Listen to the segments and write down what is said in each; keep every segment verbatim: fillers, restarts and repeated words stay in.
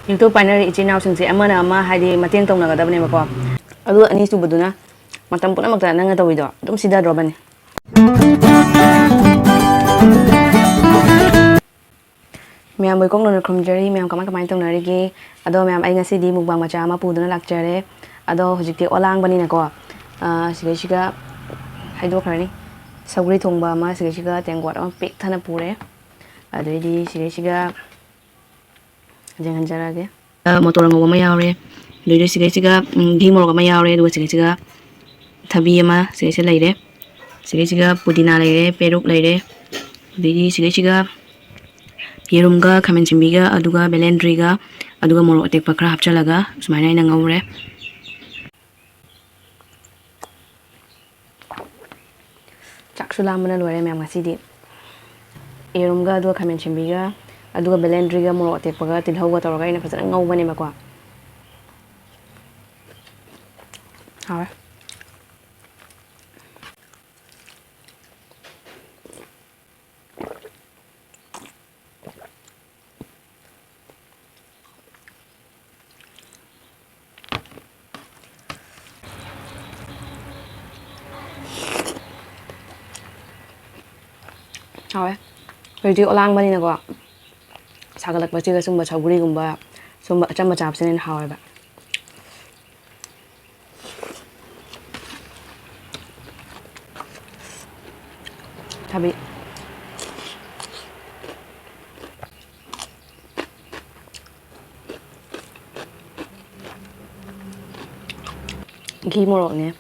YouTube ꯄꯥꯏꯅꯔꯤ ꯏꯆꯤꯟ ꯏꯅꯥꯎꯁꯤꯡꯁꯦ ꯑꯃꯅ ꯑꯃ ꯍꯥꯏꯗꯤ ꯃꯇꯦꯡ ꯇꯧꯅꯒꯗꯕꯅꯦꯕꯀꯣ꯫ ꯑꯗꯨꯒ ꯑꯅꯤꯁꯨꯕꯗꯨꯅ ꯃꯇꯝ ꯄꯨꯝꯅꯃꯛꯇ ꯅꯪꯅ ꯇꯧꯔꯤꯗꯣ ꯑꯗꯨꯝ ꯁꯤꯊꯗ꯭ꯔꯣꯕꯅꯤ꯫ ꯃꯌꯥꯝꯕꯨ ꯏꯀꯣꯛ ꯅꯧꯅ ꯈꯨꯔꯨꯝꯖꯔꯤ꯫ ꯃꯌꯥꯝ ꯀꯃꯥꯏ ꯀꯃꯥꯏꯅ ꯇꯧꯅꯔꯤꯒꯦ? ꯑꯗꯣ ꯃꯌꯥꯝ, ꯑꯩ ꯉꯁꯤꯗꯤ mukbang ꯃꯆꯥ ꯑꯃ ꯄꯨꯗꯨꯅ ꯂꯥꯛꯆꯔꯦ꯫ ꯑꯗꯣ ꯍꯧꯖꯤꯛꯇꯤ ꯑꯣꯂꯥꯡꯕꯅꯤꯅꯀꯣ, ꯑꯥ, ꯁꯤꯗꯩꯁꯤꯒ ꯍꯥꯏꯗꯣꯛꯈ꯭ꯔꯅꯤ꯫ ꯁꯧꯒ꯭ꯔꯤ ꯊꯣꯡꯕ ꯑꯃ, ꯁꯤꯗꯩꯁꯤꯒ ꯇꯦꯡꯀꯣꯠ ꯑꯃ ꯄꯤꯛ ꯊꯟꯅ ꯄꯨꯔꯦ꯫ ꯑꯗꯩꯗꯤ ꯁꯤꯗꯩꯁꯤꯒ ꯌꯦꯡꯍꯟꯖꯔꯛꯑꯒꯦ꯫ ꯑ, ꯃꯣꯇꯣꯔ ꯑꯉꯧꯕ ꯑꯃ ꯌꯥꯎꯔꯦ꯫ ꯑꯗꯩꯗꯤ ꯁꯤꯗꯩꯁꯤꯒ, ꯎꯝ, ꯘꯤ ꯃꯣꯔꯣꯛ ꯑꯃ ꯌꯥꯎꯔꯦ꯫ ꯑꯗꯨꯒ ꯁꯤꯗꯩꯁꯤꯒ ꯊꯕꯤ ꯑꯃ ꯁꯤꯗꯩꯁꯤꯗ ꯂꯩꯔꯦ꯫ ꯁꯤꯗꯩꯁꯤꯒ ꯄꯨꯗꯤꯅꯥ ꯂꯩꯔꯦ, ꯄꯦꯔꯨꯛ ꯂꯩꯔꯦ꯫ ꯑꯗꯩꯗꯤ ꯁꯤꯗꯩꯁꯤꯒ ꯌꯦꯔꯨꯝꯒ ꯈꯥꯃꯦꯟ ꯑꯁꯤꯟꯕꯤꯒ ꯑꯗꯨꯒ ꯕꯦꯂꯦꯟꯗ꯭ꯔꯤꯒ ꯑꯗꯨꯒ ꯃꯣꯔꯣꯛ ꯑꯇꯦꯛꯄ ꯈꯔ ꯍꯥꯞꯆꯤꯜꯂꯒ ꯁꯨꯃꯥꯏꯅ ꯑꯩꯅ ꯉꯧꯔꯦ꯫ ꯆꯥꯛꯁꯨ ꯂꯥꯝꯕꯅ ꯂꯣꯏꯔꯦ ꯃꯌꯥꯝ ꯉꯁꯤꯗꯤ꯫ ꯌꯦꯔꯨꯝꯒ ꯑꯗꯨꯒ ꯈꯥꯃꯦꯟ ꯑꯁꯤꯟꯕꯤꯒ ꯑꯗꯨꯒ ꯕꯦꯂꯦꯟꯗ꯭ꯔꯤꯒ ꯃꯣꯔꯣꯛ ꯑꯇꯦꯛꯄꯒ ꯇꯤꯜꯍꯧꯒ ꯇꯧꯔꯒ ꯑꯩꯅ ꯐꯖꯅ ꯉꯧꯕꯅꯦꯕꯀꯣ꯫ ꯍꯥꯎꯔꯦ꯫ ꯍꯥꯎꯋꯦ꯫ ꯍꯧꯖꯤꯛꯇꯤ ꯑꯣꯂꯥꯡꯕꯅꯤꯅꯀꯣ, ꯁꯥꯒꯠꯂꯛꯄꯁꯤꯒ ꯁꯨꯝꯕ ꯁꯧꯒ꯭ꯔꯤꯒꯨꯝꯕ, ꯁꯨꯝꯕ ꯑꯆꯝꯕ ꯆꯥꯕꯁꯤꯅ ꯍꯦꯟꯅ ꯍꯥꯎꯋꯦꯕ꯫ ꯊꯕꯤ꯫ ꯘꯤ ꯃꯣꯔꯣꯛꯅꯦ,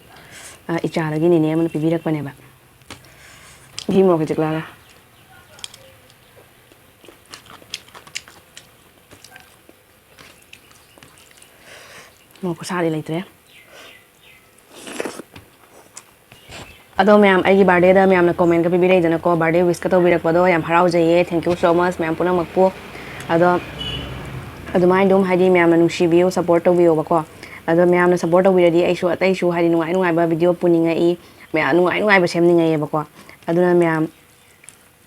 ꯑ, ꯏꯆꯥꯗꯒꯤ ꯅꯦꯅꯦ ꯑꯃꯅ ꯄꯤꯕꯤꯔꯛꯄꯅꯦꯕ꯫ ꯘꯤ ꯃꯣꯔꯣꯛꯀꯤ ꯆꯤꯛꯂꯥꯒ꯫ ꯃꯣꯔꯣꯛ ꯈꯨꯁꯥꯗꯤ ꯂꯩꯇ꯭ꯔꯦ꯫ ꯑꯗꯣ ꯃꯌꯥꯝ, ꯑꯩꯒꯤ birthdayꯗ ꯃꯌꯥꯝꯅ commentꯀ ꯄꯤꯕꯤꯔꯛꯏꯗꯅꯀꯣ, birthday wishꯀ ꯇꯧꯕꯤꯔꯛꯄꯗꯣ ꯌꯥꯝ ꯍꯔꯥꯎꯖꯩꯌꯦ꯫ Thank you so much ꯃꯌꯥꯝ ꯄꯨꯝꯅꯃꯛꯄꯨ꯫ ꯑꯗꯣ ꯑꯗꯨꯃꯥꯏꯅ ꯑꯗꯨꯝ ꯍꯥꯏꯗꯤ ꯃꯌꯥꯝꯅ ꯅꯨꯡꯁꯤꯕꯤꯌꯨ, support ꯇꯧꯕꯤꯌꯣꯕꯀꯣ꯫ ꯑꯗꯣ ꯃꯌꯥꯝꯅ support ꯇꯧꯕꯤꯔꯗꯤ ꯑꯩꯁꯨ ꯑꯇꯩꯁꯨ ꯍꯥꯏꯗꯤ ꯅꯨꯡꯉꯥꯏ ꯅꯨꯡꯉꯥꯏꯕ video ꯄꯨꯅꯤꯡꯉꯛꯏ, ꯃꯌꯥꯝ ꯅꯨꯡꯉꯥꯏ ꯅꯨꯡꯉꯥꯏꯕ ꯁꯦꯝꯅꯤꯡꯉꯛꯑꯦꯕꯀꯣ꯫ ꯑꯗꯨꯅ ꯃꯌꯥꯝ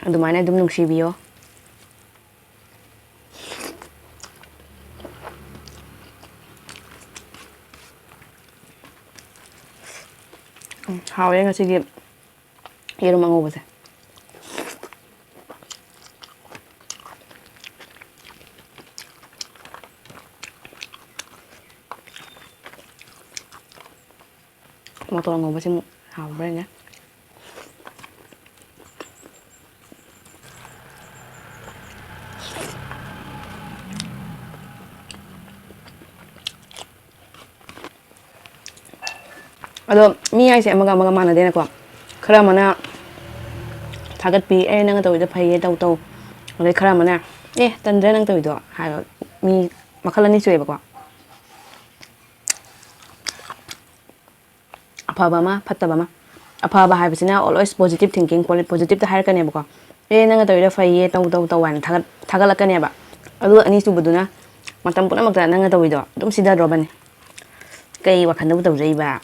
ꯑꯗꯨꯃꯥꯏꯅ ꯑꯗꯨꯝ ꯅꯨꯡꯁꯤꯕꯤꯌꯣ꯫ ꯍꯥꯎꯔꯦ ꯉꯁꯤꯒꯤ ꯌꯦꯔꯨꯝ ꯑꯉꯧꯕꯁꯦ꯫ ꯃꯇꯣꯟ ꯑꯉꯧꯕꯁꯤꯃꯨꯛ ꯍꯥꯎꯕ꯭ꯔꯥ ꯌꯦꯡꯒꯦ꯫ ꯑꯗꯣ ꯃꯤ ꯍꯥꯏꯁꯦ ꯑꯃꯒ ꯑꯃꯒ ꯃꯥꯟꯅꯗꯦꯅꯀꯣ꯫ ꯈꯔ ꯑꯃꯅ ꯊꯥꯒꯠꯄꯤ, "ꯑꯦ, ꯅꯪꯅ ꯇꯧꯔꯤꯗꯣ ꯐꯩꯌꯦ, ꯇꯧ, ꯇꯧ"꯫ ꯑꯗꯩ ꯈꯔ ꯑꯃꯅ, "ꯑꯦ, ꯇꯟꯗ꯭ꯔꯥ ꯅꯪ ꯇꯧꯔꯤꯗꯣ?" ꯍꯥꯏꯕ ꯃꯤ ꯃꯈꯜ ꯑꯅꯤ ꯊꯣꯛꯑꯦꯕꯀꯣ꯫ ꯑꯐꯕ ꯑꯃ, ꯐꯠꯇꯕ ꯑꯃ꯫ ꯑꯐꯕ ꯍꯥꯏꯕꯁꯤꯅ always positive thinking, poly-, positive ꯇ ꯍꯥꯏꯔꯛꯀꯅꯦꯕꯀꯣ꯫ "ꯑꯦ, ꯅꯪꯅ ꯇꯧꯔꯤꯗꯣ ꯐꯩꯌꯦ, ꯇꯧ, ꯇꯧ, ꯇꯧ" ꯍꯥꯏꯅ ꯊꯥꯒꯠ-, ꯊꯥꯒꯠꯂꯛꯀꯅꯦꯕ꯫ ꯑꯗꯨꯒ ꯑꯅꯤꯁꯨꯕꯗꯨꯅ ꯃꯇꯝ ꯄꯨꯝꯅꯃꯛꯇ ꯅꯪꯅ ꯇꯧꯔꯤꯗꯣ ꯑꯗꯨꯝ ꯁꯤꯊꯗ꯭ꯔꯣꯕꯅꯤ꯫ "ꯀꯩ ꯋꯥꯈꯜꯗꯕꯨ ꯇꯧꯖꯩꯕ?"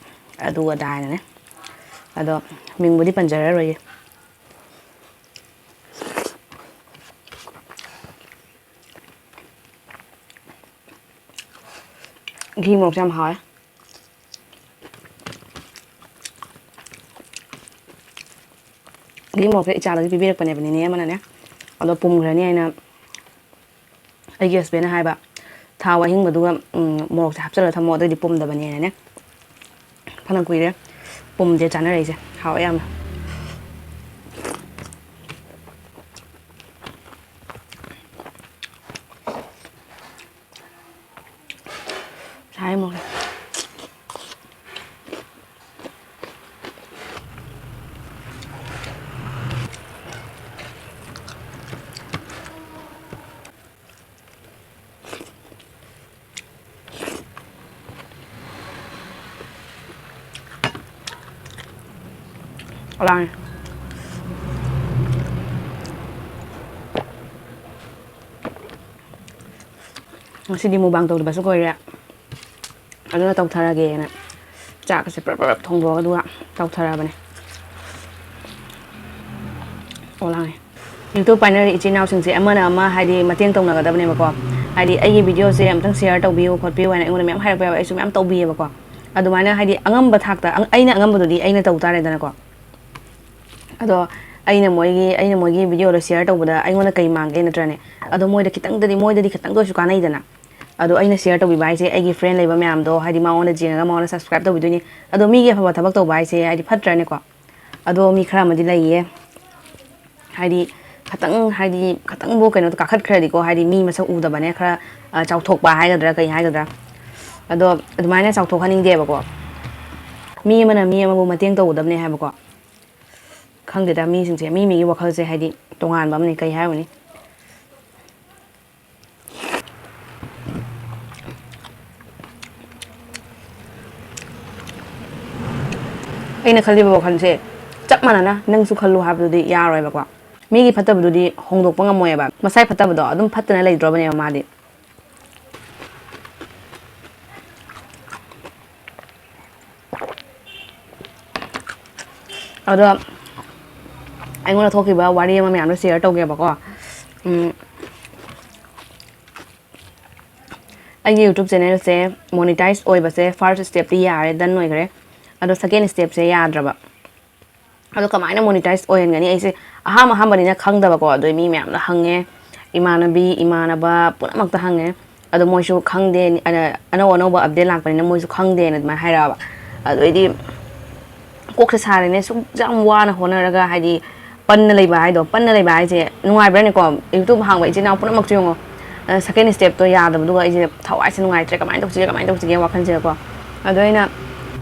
ꯑꯗꯨ ꯑꯗꯥ ꯍꯥꯏꯅꯅꯦ꯫ ꯑꯗꯣ ꯃꯤꯡꯕꯨꯗꯤ ꯄꯟꯖꯔꯔꯣꯏꯒꯦ꯫ ꯘꯤ ꯃꯣꯔꯣꯛꯁꯦ ꯌꯥꯝ ꯍꯥꯎꯋꯦ꯫ ꯘꯤ ꯃꯣꯔꯣꯛꯁꯦ ꯏꯆꯥꯗꯒꯤ ꯄꯤꯕꯤꯔꯛꯄꯅꯦꯕ ꯅꯤꯅꯦ ꯑꯃꯅꯅꯦ꯫ ꯑꯗꯣ ꯄꯨꯝꯈ꯭ꯔꯅꯤ ꯍꯥꯏꯅ ꯑꯩꯒꯤ husband ꯅ ꯍꯥꯏꯕ, "ꯊꯥꯎ ꯑꯍꯤꯡꯕꯗꯨꯒ, ꯎꯝ, ꯃꯣꯔꯣꯛꯁꯦ ꯍꯥꯞꯆꯤꯜꯂꯒ ꯊꯝꯃꯣ, ꯑꯗꯨꯑꯣꯏꯗꯤ ꯄꯨꯝꯗꯕꯅꯦꯅꯅꯦ"꯫ ꯐꯅ ꯀꯨꯏꯔꯦ ꯄꯨꯝꯗꯦ ꯆꯥꯅꯔꯛꯏꯁꯦ꯫ ꯍꯥꯎꯋꯦ ꯌꯥꯝꯅ꯫ ꯁꯥꯏ ꯃꯣꯔꯣꯛ꯫ ꯂꯥꯡꯉꯦ꯫ ꯉꯁꯤꯗꯤ mukbang ꯇꯧꯗꯕꯁꯨ ꯀꯨꯏꯔꯦ, ꯑꯗꯨꯅ ꯇꯧꯊꯔꯒꯦꯅ ꯆꯥꯛꯀꯁꯦ ꯄ꯭ꯔꯞ ꯄ꯭ꯔꯞ ꯊꯣꯡꯗꯣꯛꯑꯒ ꯑꯗꯨꯒ ꯇꯧꯊꯔꯕꯅꯦ꯫ ꯑꯣ ꯂꯥꯡꯉꯦ꯫ YouTube ꯄꯥꯏꯅꯔꯤ ꯏꯆꯤꯟ ꯏꯅꯥꯎꯁꯤꯡꯁꯦ ꯑꯃꯅ ꯑꯃ ꯍꯥꯏꯗꯤ ꯃꯇꯦꯡ ꯇꯧꯅꯒꯗꯕꯅꯦꯕꯀꯣ꯫ ꯍꯥꯏꯗꯤ ꯑꯩꯒꯤ video ꯁꯦ ꯑꯝꯇꯪ share ꯇꯧꯕꯤꯌꯨ ꯈꯣꯠꯄꯤꯌꯨ ꯍꯥꯏꯅ ꯑꯩꯉꯣꯟꯗ ꯃꯌꯥꯝ ꯍꯥꯏꯔꯛꯄ ꯌꯥꯎꯋꯦ, ꯑꯩꯁꯨ ꯃꯌꯥꯝ ꯇꯧꯕꯤꯌꯦꯕꯀꯣ꯫ ꯑꯗꯨꯃꯥꯏꯅ ꯍꯥꯏꯗꯤ ꯑꯉꯝꯕ ꯊꯥꯛꯇ ꯑꯩꯅ ꯑꯉꯝꯕꯗꯨꯗꯤ ꯑꯩꯅ ꯇꯧ ꯇꯥꯔꯦꯗꯅꯀꯣ꯫ ꯑꯗꯣ ꯑꯩꯅ ꯃꯣꯏꯒꯤ ꯑꯩꯅ ꯃꯣꯏꯒꯤ ꯚꯤꯗꯤꯑꯣꯗꯣ ꯁꯤꯌꯔ ꯇꯧꯕꯗ ꯑꯩꯉꯣꯟꯗ ꯀꯩ ꯃꯥꯡꯒꯦ ꯅꯠꯇ꯭ꯔꯅꯦ? ꯑꯗꯣ ꯃꯣꯏꯗ ꯈꯤꯇꯪꯗꯗꯤ ꯃꯣꯏꯗꯗꯤ ꯈꯤꯇꯪꯗ ꯑꯣꯏꯔꯁꯨ ꯀꯥꯟꯅꯩꯗꯅ꯫ ꯑꯗꯣ ꯑꯩꯅ ꯁꯤꯌꯔ ꯇꯧꯕꯤꯕ ꯍꯥꯏꯁꯦ ꯑꯩꯒꯤ ꯐ꯭ꯔꯦꯟ ꯂꯩꯕ ꯃꯌꯥꯝꯗꯣ ꯍꯥꯏꯗꯤ ꯃꯉꯣꯟꯗ ꯌꯦꯡꯉꯒ ꯃꯉꯣꯟꯗ ꯁꯕꯁꯀ꯭ꯔꯥꯏꯕ ꯇꯧꯕꯤꯗꯣꯏꯅꯤ꯫ ꯑꯗꯣ ꯃꯤꯒꯤ ꯑꯐꯕ ꯊꯕꯛ ꯇꯧꯕ ꯍꯥꯏꯁꯦ ꯍꯥꯏꯗꯤ ꯐꯠꯇ꯭ꯔꯅꯦꯀꯣ? ꯑꯗꯣ ꯃꯤ ꯈꯔ ꯑꯃꯗꯤ ꯂꯩꯌꯦ, ꯍꯥꯏꯗꯤ ꯈꯇꯪ ꯍꯥꯏꯗꯤ ꯈꯇꯪꯕꯨ ꯀꯩꯅꯣꯗꯣ ꯀꯥꯈꯠꯈ꯭ꯔꯗꯤꯀꯣ, ꯍꯥꯏꯗꯤ ꯃꯤ ꯃꯁꯛ ꯎꯗꯕꯅꯦ ꯈꯔ ꯆꯥꯎꯊꯣꯛꯄ ꯍꯥꯏꯒꯗ꯭ꯔꯥ ꯀꯩ ꯍꯥꯏꯒꯗ꯭ꯔꯥ, ꯑꯗꯣ ꯑꯗꯨꯃꯥꯏꯅ ꯆꯥꯎꯊꯣꯛꯍꯟꯅꯤꯡꯗꯦꯕꯀꯣ꯫ ꯃꯤ ꯑꯃꯅ ꯃꯤ ꯑꯃꯕꯨ ꯃꯇꯦꯡ ꯇꯧꯒꯗꯕꯅꯦ ꯍꯥꯏꯕꯀꯣ꯫ ꯈꯪꯗꯦꯗ, ꯃꯤꯁꯤꯡꯁꯦ ꯃꯤ ꯃꯤꯒꯤ ꯋꯥꯈꯜꯁꯦ ꯍꯥꯏꯗꯤ ꯇꯣꯉꯥꯟꯕ ꯑꯃꯅꯤ, ꯀꯩ ꯍꯥꯏꯔꯨꯅꯤ꯫ ꯑꯩꯅ ꯈꯜꯂꯤꯕ ꯋꯥꯈꯜꯁꯦ ꯆꯞ ꯃꯥꯟꯅꯅ ꯅꯪꯁꯨ ꯈꯜꯂꯨ ꯍꯥꯏꯕꯗꯨꯗꯤ ꯌꯥꯔꯣꯏꯕꯀꯣ꯫ ꯃꯤꯒꯤ ꯐꯠꯇꯕꯗꯨꯗꯤ ꯍꯣꯡꯗꯣꯛꯄ ꯉꯝꯃꯣꯏꯕ, ꯃꯁꯥꯏ ꯐꯠꯇꯕꯗꯣ ꯑꯗꯨꯝ ꯐꯠꯇꯅ ꯂꯩꯗ꯭ꯔꯣꯕꯅꯦꯕ ꯃꯥꯗꯤ꯫ ꯑꯗꯣ ꯑꯩꯉꯣꯟꯗ ꯊꯣꯛꯈꯤꯕ ꯋꯥꯔꯤ ꯑꯃ ꯃꯌꯥꯝꯗꯣ ꯁꯤꯌꯔ ꯇꯧꯒꯦꯕꯀꯣ꯫ ꯎꯝ, ꯑꯩꯒꯤ ꯌꯨꯇ꯭ꯌꯨꯕ ꯆꯦꯅꯦꯜꯁꯦ ꯃꯣꯅꯤꯇꯥꯏꯁ ꯑꯣꯏꯕꯁꯦ ꯐꯥꯔꯁ ꯁ꯭ꯇꯦꯞꯇꯤ ꯌꯥꯔꯦ, ꯗꯟ ꯑꯣꯏꯈ꯭ꯔꯦ꯫ ꯑꯗꯣ ꯁꯦꯀꯦꯟ ꯁ꯭ꯇꯦꯞꯁꯦ ꯌꯥꯗ꯭ꯔꯕ꯫ ꯑꯗꯣ ꯀꯃꯥꯏꯅ ꯃꯣꯅꯤꯇꯥꯏꯁ ꯑꯣꯏꯍꯟꯒꯅꯤ? ꯑꯩꯁꯦ ꯑꯍꯥꯝ ꯑꯍꯥꯝꯕꯅꯤꯅ ꯈꯪꯗꯕꯀꯣ, ꯑꯗꯨ ꯃꯤ ꯃꯌꯥꯝꯅ ꯍꯪꯉꯦ, ꯏꯃꯥꯟꯅꯕꯤ ꯏꯃꯥꯟꯅꯕ ꯄꯨꯝꯅꯃꯛꯇ ꯍꯪꯉꯦ꯫ ꯑꯗꯣ ꯃꯣꯏꯁꯨ ꯈꯪꯗꯦ, ꯑꯅ- ꯑꯅꯧ ꯑꯅꯧꯕ ꯑꯞꯗꯦꯠ ꯂꯥꯛꯄꯅꯤꯅ ꯃꯣꯏꯁꯨ ꯈꯪꯗꯦꯅ ꯑꯗꯨꯃꯥꯏꯅ ꯍꯥꯏꯔꯛꯑꯕ꯫ ꯑꯗꯨꯗꯩꯗꯤ ꯀꯣꯛꯁꯦ ꯁꯥꯔꯦꯅꯦ, ꯁꯨꯛ ꯌꯥꯝ ꯋꯥꯅ ꯍꯣꯠꯅꯔꯒ ꯍꯥꯏꯗꯤ ꯄꯟꯅ ꯂꯩꯕ ꯍꯥꯏꯗꯣ, ꯄꯟꯅ ꯂꯩꯕ ꯍꯥꯏꯁꯦ ꯅꯨꯡꯉꯥꯏꯕ꯭ꯔꯥꯅꯦꯀꯣ? ꯌꯨꯇ꯭ꯌꯨꯕ ꯍꯥꯡꯕ ꯏꯆꯤꯟ ꯏꯅꯥꯎ ꯄꯨꯝꯅꯃꯛꯁꯨ ꯌꯦꯡꯉꯣ, ꯁꯦꯀꯦꯟ ꯁ꯭ꯇꯦꯞꯇꯣ ꯌꯥꯗꯕꯗꯨꯒ ꯑꯩꯁꯦ ꯊꯋꯥꯏꯁꯦ ꯅꯨꯡꯉꯥꯏꯇ꯭ꯔꯦ, ꯀꯃꯥꯏꯅ ꯇꯧꯁꯤꯒꯦ, ꯀꯃꯥꯏꯅ ꯇꯧꯁꯤꯒꯦ ꯋꯥꯈꯜꯁꯤꯗꯀꯣ꯫ ꯑꯗꯣ ꯑꯩꯅ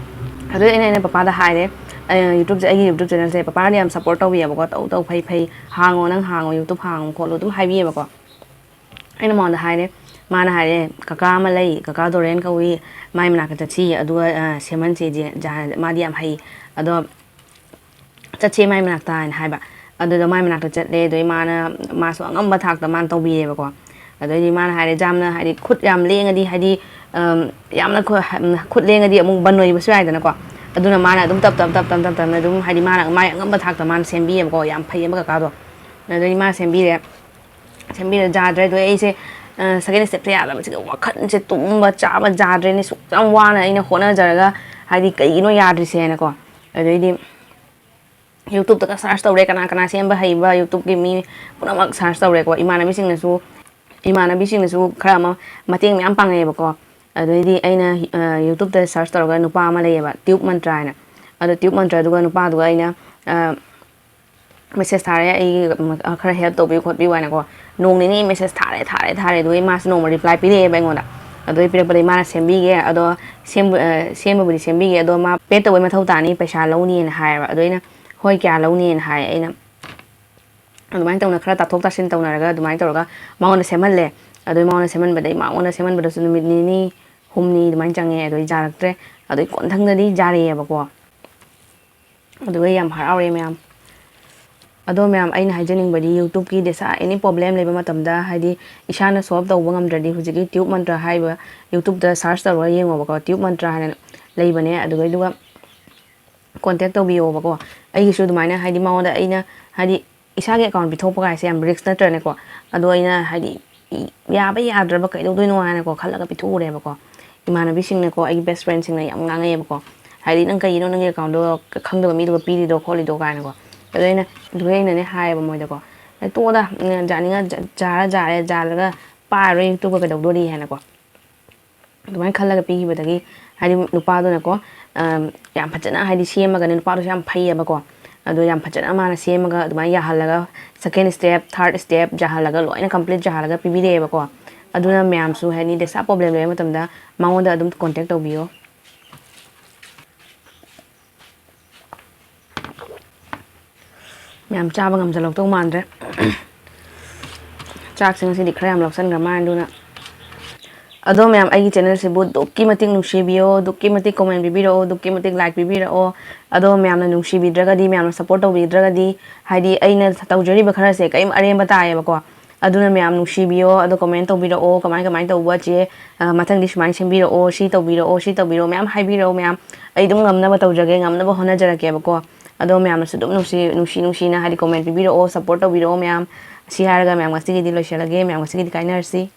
ꯑꯗꯨ ꯑꯩꯅ ꯑꯩꯅ ꯄꯄꯥꯗ ꯍꯥꯏꯔꯦ, ꯑꯩ ꯌꯨꯇ꯭ꯌꯨꯕꯁꯦ, ꯑꯩꯒꯤ ꯌꯨꯇ꯭ꯌꯨꯕ ꯆꯦꯅꯦꯜꯁꯦ ꯄꯄꯥꯅ ꯌꯥꯝ ꯁꯞꯄꯣꯔꯠ ꯇꯧꯕꯤꯌꯦꯕꯀꯣ, "ꯇꯧ ꯇꯧ, ꯐꯩ ꯐꯩ, ꯍꯥꯡꯉꯣ, ꯅꯪ ꯍꯥꯡꯉꯣ, ꯌꯨꯇ꯭ꯌꯨꯕ ꯍꯥꯡꯉꯣ ꯈꯣꯠꯂꯣ", ꯑꯗꯨꯝ ꯍꯥꯏꯕꯤꯌꯦꯕꯀꯣ꯫ ꯑꯩꯅ ꯃꯉꯣꯟꯗ ꯍꯥꯏꯔꯦ, ꯃꯥꯅ ꯍꯥꯏꯔꯦ, "ꯀꯀꯥ ꯑꯃ ꯂꯩ, ꯀꯀꯥ ꯗꯣꯔꯦꯟ ꯀꯧꯏ, ꯃꯥꯏ ꯃꯅꯥꯛꯇ ꯆꯠꯁꯤ, ꯑꯗꯨꯒ ꯑ, ꯁꯦꯝꯍꯟꯁꯦ, ꯖꯦ-, ꯖꯍꯥ-, ꯃꯥꯗꯤ ꯌꯥꯝ ꯍꯩ, ꯑꯗꯣ ꯆꯠꯁꯦ ꯃꯥꯏ ꯃꯅꯥꯛꯇ", ꯍꯥꯏꯅ ꯍꯥꯏꯕ꯫ ꯑꯗꯨꯗ ꯃꯥꯏ ꯃꯅꯥꯛꯇ ꯆꯠꯂꯦ, ꯑꯗꯨꯗꯩ ꯃꯥꯅ, ꯃꯥꯁꯨ ꯑꯉꯝꯕ ꯊꯥꯛꯇ ꯃꯥꯅ ꯇꯧꯕꯤꯔꯦꯕꯀꯣ꯫ ꯑꯗꯩꯗꯤ ꯃꯥꯅ ꯍꯥꯏꯔꯦ, ꯌꯥꯝꯅ ꯍꯥꯏꯗꯤ ꯈꯨꯠ ꯌꯥꯝ ꯂꯦꯡꯉꯗꯤ, ꯍꯥꯏꯗꯤ ꯑꯝ, ꯌꯥꯝꯅ ꯈꯨ-, ꯈꯨꯠ ꯂꯦꯡꯉꯗꯤ ꯑꯃꯨꯛ ꯕꯟ ꯑꯣꯏꯕꯁꯨ ꯌꯥꯏꯗꯅꯀꯣ꯫ ꯑꯗꯨꯅ ꯃꯥꯅ ꯑꯗꯨꯝ ꯇꯞ ꯇꯞ ꯇꯞ ꯇꯞ ꯇꯞ ꯇꯞꯅ ꯑꯗꯨꯝ ꯍꯥꯏꯗꯤ ꯃꯥꯅ ꯃꯥꯏ ꯑꯉꯝꯕ ꯊꯥꯛꯇ ꯃꯥꯅ ꯁꯦꯝꯕꯤꯌꯦꯕꯀꯣ, ꯌꯥꯝ ꯐꯩꯌꯦꯕ ꯀꯀꯥꯗꯣ꯫ ꯑꯗꯩꯗꯤ ꯃꯥꯅ ꯁꯦꯝꯕꯤꯔꯦ, ꯁꯦꯝꯕꯤꯔꯦ, ꯌꯥꯗ꯭ꯔꯦ꯫ ꯑꯗꯨꯗꯩ ꯑꯩꯁꯦ ꯁꯦꯀꯦꯟ ꯁ꯭ꯇꯦꯞꯁꯦ ꯌꯥꯗꯕꯁꯤꯒ ꯋꯥꯈꯜꯁꯦ ꯇꯨꯝꯕ ꯆꯥꯕ ꯌꯥꯗ꯭ꯔꯦꯅꯦ꯫ ꯁꯨꯛ ꯌꯥꯝ ꯋꯥꯅ ꯑꯩꯅ ꯍꯣꯠꯅꯖꯔꯒ ꯍꯥꯏꯗꯤ ꯀꯩꯒꯤꯅꯣ ꯌꯥꯗ꯭ꯔꯤꯁꯦ ꯍꯥꯏꯅꯀꯣ꯫ ꯑꯗꯩꯗꯤ ꯌꯨꯇ꯭ꯌꯨꯕꯇꯒ ꯁꯔꯁ ꯇꯧꯔꯦ, ꯀꯅꯥ ꯀꯅꯥ ꯁꯦꯝꯕ ꯍꯩꯕ ꯌꯨꯇ꯭ꯌꯨꯕꯀꯤ ꯃꯤ ꯄꯨꯝꯅꯃꯛ ꯁꯔꯁ ꯇꯧꯔꯦꯀꯣ꯫ ꯏꯃꯥꯟꯅꯕꯤꯁꯤꯡꯅꯁꯨ ꯏꯃꯥꯟꯅꯕꯤꯁꯤꯡꯅꯁꯨ ꯈꯔ ꯑꯃ ꯃꯇꯦꯡ ꯃꯌꯥꯝ ꯄꯥꯡꯉꯛꯑꯦꯕꯀꯣ꯫ ꯑꯗꯩꯗꯤ ꯑꯩꯅ ꯌꯨꯇ꯭ꯌꯨꯕꯇ ꯁꯔꯁ ꯇꯧꯔꯒ ꯅꯨꯄꯥ ꯑꯃ ꯂꯩꯌꯦꯕ, ꯇ꯭ꯌꯨꯕ ꯃꯟꯇ꯭ꯔ ꯍꯥꯏꯅ꯫ ꯑꯗꯣ ꯇ꯭ꯌꯨꯕ ꯃꯟꯇ꯭ꯔꯗꯨꯒ ꯅꯨꯄꯥꯗꯨꯒ ꯑꯩꯅ ꯃꯦꯁꯦꯁ ꯊꯥꯔꯦ, ꯑꯩꯒꯤ ꯈꯔ ꯍꯦꯜꯞ ꯇꯧꯕꯤꯌꯨ ꯈꯣꯠꯄꯤꯌꯨ ꯍꯥꯏꯅꯀꯣ꯫ ꯅꯣꯡ ꯅꯤꯅꯤ ꯃꯦꯁꯦꯁ ꯊꯥꯔꯦ ꯊꯥꯔꯦ ꯊꯥꯔꯦ ꯑꯗꯨꯒ ꯃꯥꯁꯦ ꯅꯣꯡꯃ ꯔꯤꯄ꯭ꯂꯥꯏ ꯄꯤꯔꯛꯑꯦꯕ ꯑꯩꯉꯣꯟꯗ꯫ ꯑꯗꯨꯒꯤ ꯄꯤꯔꯛꯄꯗꯒꯤ ꯃꯥꯅ ꯁꯦꯝꯕꯤꯒꯦ, ꯑꯗꯣ ꯁꯦꯝꯕ ꯁꯦꯝꯕꯕꯨꯗꯤ ꯁꯦꯝꯕꯤꯒꯦ, ꯑꯗꯣ ꯃꯥ ꯄꯦꯠ ꯇꯧꯕꯩ ꯃꯊꯧ ꯇꯥꯅꯤ, ꯄꯩꯁꯥ ꯂꯧꯅꯤꯅ ꯍꯥꯏꯌꯦꯕ꯫ ꯑꯗꯣ ꯑꯩꯅ ꯍꯣꯏ, ꯀꯌꯥ ꯂꯧꯅꯤꯅ ꯍꯥꯏ꯫ ꯑꯩꯅ ꯑꯗꯨꯃꯥꯏꯅ ꯇꯧꯅ ꯈꯔ ꯇꯥꯊꯣꯛ ꯇꯥꯁꯤꯟ ꯇꯧꯅꯔꯒ ꯑꯗꯨꯃꯥꯏꯅ ꯇꯧꯔꯒ ꯃꯉꯣꯟꯗ ꯁꯦꯝꯍꯜꯂꯦ꯫ ꯑꯗꯨ ꯃꯉꯣꯟꯗ ꯁꯦꯝꯍꯟꯕꯗꯒꯤ ꯃꯉꯣꯟꯗ ꯁꯦꯝꯍꯟꯕꯗꯁꯨ ꯅꯨꯃꯤꯠ ꯅꯤꯅꯤ ꯍꯨꯝꯅꯤ ꯑꯗꯨꯃꯥꯏꯅ ꯆꯪꯉꯦ꯫ ꯑꯗꯨ ꯌꯥꯔꯛꯇ꯭ꯔꯦ꯫ ꯑꯗꯨꯒꯤ ꯀꯣꯟꯊꯪꯗꯗꯤ ꯌꯥꯔꯛꯑꯦꯕꯀꯣ꯫ ꯑꯗꯨꯒ ꯌꯥꯝ ꯍꯔꯥꯎꯔꯦ ꯃꯌꯥꯝ꯫ ꯑꯗꯣ ꯃꯌꯥꯝ, ꯑꯩꯅ ꯍꯥꯏꯖꯅꯤꯡꯕꯗꯤ ꯌꯨꯇ꯭ꯌꯨꯕꯀꯤ ꯗꯦꯁꯥ ꯑꯦꯅꯤ ꯄ꯭ꯔꯣꯕ꯭ꯂꯦꯝ ꯂꯩꯕ ꯃꯇꯝꯗ, ꯍꯥꯏꯗꯤ ꯏꯁꯥꯅ ꯁꯣꯜꯕ ꯇꯧꯕ ꯉꯝꯗ꯭ꯔꯗꯤ ꯍꯧꯖꯤꯛꯀꯤ ꯇ꯭ꯌꯨꯕ ꯃꯟꯇ꯭ꯔ ꯍꯥꯏꯔꯤꯕ ꯌꯨꯇ꯭ꯌꯨꯕꯇ ꯁꯔꯁ ꯇꯧꯔꯒ ꯌꯦꯡꯉꯣꯕꯀꯣ꯫ ꯇ꯭ꯌꯨꯕ ꯃꯟꯇ꯭ꯔ ꯍꯥꯏꯅ ꯂꯩꯕꯅꯦ꯫ ꯑꯗꯨꯒ ꯑꯗꯨꯒ ꯀꯣꯟꯇꯦꯛ ꯇꯧꯕꯤꯌꯣꯕꯀꯣ꯫ ꯑꯩꯒꯤꯁꯨ ꯑꯗꯨꯃꯥꯏꯅ ꯍꯥꯏꯗꯤ ꯃꯉꯣꯟꯗ ꯑꯩꯅ ꯍꯥꯏꯗꯤ ꯏꯁꯥꯒꯤ ꯑꯦꯀꯥꯎꯟ ꯄꯤꯊꯣꯛꯄ ꯀꯥꯏꯁꯦ ꯌꯥꯝ ꯔꯤꯁ꯭ꯛ ꯅꯠꯇ꯭ꯔꯅꯦꯀꯣ꯫ ꯑꯗꯣ ꯑꯩꯅ ꯍꯥꯏꯗꯤ ꯌꯥꯕ ꯌꯥꯗ꯭ꯔꯕ ꯀꯩꯗꯧꯗꯣꯏꯅꯣ ꯍꯥꯏꯅꯀꯣ ꯈꯜꯂꯒ ꯄꯤꯊꯣꯛꯎꯔꯦꯕꯀꯣ꯫ ꯏꯃꯥꯟꯅꯕꯤꯁꯤꯡꯅꯀꯣ, ꯑꯩꯒꯤ ꯕꯦꯁ ꯐ꯭ꯔꯦꯟꯁꯤꯡꯅ ꯌꯥꯝ ꯉꯥꯡꯉꯛꯑꯦꯕꯀꯣ꯫ ꯍꯥꯏꯗꯤ ꯅꯪ ꯀꯩꯒꯤꯅꯣ ꯅꯪꯒꯤ ꯑꯦꯀꯥꯎꯟꯗꯣ ꯈꯪꯗꯕ ꯃꯤꯗꯨꯒ ꯄꯤꯔꯤꯗꯣ ꯈꯣꯠꯂꯤꯗꯣ ꯀꯥꯏꯅꯀꯣ꯫ ꯑꯗꯣ ꯑꯩꯅ ꯑꯗꯨꯒ ꯑꯩꯅꯅꯦ ꯍꯥꯏꯌꯦꯕ ꯃꯣꯏꯗꯀꯣ, "ꯑꯦ, ꯇꯣꯛꯑꯣꯗ, ꯖꯥꯅꯤꯡꯉ ꯖꯥꯔ ꯖꯥꯔꯦ, ꯖꯥꯜꯂꯒ ꯄꯥꯔꯣꯏ ꯌꯨꯇ꯭ꯌꯨꯕꯀ ꯀꯩꯗꯧꯗꯣꯔꯤ" ꯍꯥꯏꯅꯀꯣ꯫ ꯑꯗꯨꯃꯥꯏꯅ ꯈꯜꯂꯒ ꯄꯤꯈꯤꯕꯗꯒꯤ ꯍꯥꯏꯗꯤ ꯅꯨꯄꯥꯗꯨꯅꯀꯣ, ꯌꯥꯝ ꯐꯖꯅ ꯍꯥꯏꯗꯤ ꯁꯦꯝꯃꯒꯅꯦ, ꯅꯨꯄꯥꯗꯨꯁꯨ ꯌꯥꯝ ꯐꯩꯌꯦꯕꯀꯣ꯫ ꯑꯗꯣ ꯌꯥꯝ ꯐꯖꯅ ꯃꯥꯅ ꯁꯦꯝꯃꯒ ꯑꯗꯨꯃꯥꯏꯅ ꯌꯥꯍꯜꯂꯒ ꯁꯦꯀꯦꯟ ꯁ꯭ꯇꯦꯞ, ꯊꯥꯔꯠ ꯁ꯭ꯇꯦꯞ ꯌꯥꯍꯜꯂꯒ ꯂꯣꯏꯅ ꯀꯝꯄ꯭ꯂꯤꯠ ꯌꯥꯍꯜꯂꯒ ꯄꯤꯕꯤꯔꯛꯑꯦꯕꯀꯣ꯫ ꯑꯗꯨꯅ ꯃꯌꯥꯝꯁꯨ ꯍꯥꯏꯗꯤ ꯗꯦꯁꯥ ꯄ꯭ꯔꯣꯕ꯭ꯂꯦꯝ ꯂꯩꯕ ꯃꯇꯝꯗ ꯃꯉꯣꯟꯗ ꯑꯗꯨꯝ ꯀꯣꯟꯇꯦꯛ ꯇꯧꯕꯤꯌꯣ꯫ ꯃꯌꯥꯝ ꯆꯥꯕ ꯉꯝꯖꯜꯂꯛꯇꯧ ꯃꯥꯟꯗ꯭ꯔꯦ꯫ ꯆꯥꯛꯁꯦ ꯉꯁꯤꯗꯤ ꯈꯔ ꯌꯥꯝ ꯂꯧꯁꯟꯈ꯭ꯔ ꯃꯥꯜꯂꯦ꯫ ꯑꯗꯨꯅ ꯑꯗꯣ ꯃꯌꯥꯝ, ꯑꯩꯒꯤ ꯆꯦꯅꯦꯜꯁꯤꯕꯨ ꯑꯗꯨꯛꯀꯤ ꯃꯇꯤꯛ ꯅꯨꯡꯁꯤꯕꯤꯌꯣ, ꯑꯗꯨꯛꯀꯤ ꯃꯇꯤꯛ ꯀꯣꯃꯦꯟ ꯄꯤꯕꯤꯔꯛꯑꯣ, ꯑꯗꯨꯛꯀꯤ ꯃꯇꯤꯛ ꯂꯥꯏꯛ ꯄꯤꯕꯤꯔꯛꯑꯣ꯫ ꯑꯗꯣ ꯃꯌꯥꯝꯅ ꯅꯨꯡꯁꯤꯕꯤꯗ꯭ꯔꯒꯗꯤ, ꯃꯌꯥꯝꯅ ꯁꯞꯄꯣꯔꯠ ꯇꯧꯕꯤꯗ꯭ꯔꯒꯗꯤ, ꯍꯥꯏꯗꯤ ꯑꯩꯅ ꯇꯧꯖꯔꯤꯕ ꯈꯔꯁꯦ ꯀꯔꯤꯝ ꯑꯔꯦꯝꯕ ꯇꯥꯏꯌꯦꯕꯀꯣ꯫ ꯑꯗꯨꯅ ꯃꯌꯥꯝ ꯅꯨꯡꯁꯤꯕꯤꯌꯣ, ꯑꯗꯣ ꯀꯣꯃꯦꯟ ꯇꯧꯕꯤꯔꯛꯑꯣ, ꯀꯃꯥꯏ ꯀꯃꯥꯏꯅ ꯇꯧꯕ ꯆꯦ, ꯑ, ꯃꯊꯪꯗꯤ ꯁꯨꯃꯥꯏꯅ ꯁꯦꯝꯕꯤꯔꯛꯑꯣ, ꯁꯤ ꯇꯧꯕꯤꯔꯛꯑꯣ, ꯁꯤ ꯇꯧꯕꯤꯔꯛꯑꯣ, ꯃꯌꯥꯝ ꯍꯥꯏꯕꯤꯔꯛꯑꯣ ꯃꯌꯥꯝ꯫ ꯑꯩ ꯑꯗꯨꯝ ꯉꯝꯅꯕ ꯇꯧꯖꯒꯦ, ꯉꯝꯅꯕ ꯍꯣꯠꯅꯖꯔꯛꯀꯦꯕꯀꯣ꯫ ꯑꯗꯣ ꯃꯌꯥꯝꯅꯁꯨ ꯑꯗꯨꯝ ꯅꯨꯡꯁꯤ, ꯅꯨꯡꯁꯤ ꯅꯨꯡꯁꯤꯅ ꯍꯥꯏꯗꯤ ꯀꯣꯃꯦꯟ ꯄꯤꯕꯤꯔꯛꯑꯣ, ꯁꯞꯄꯣꯔꯠ ꯇꯧꯕꯤꯔꯛꯑꯣ ꯃꯌꯥꯝ꯫ ꯁꯤ ꯍꯥꯏꯔꯒ ꯃꯌꯥꯝ ꯉꯁꯤꯒꯤꯗꯤ ꯂꯣꯏꯁꯤꯜꯂꯒꯦ, ꯃꯌꯥꯝ ꯉꯁꯤꯒꯤꯗꯤ ꯀꯥꯏꯅꯔꯁꯤ꯫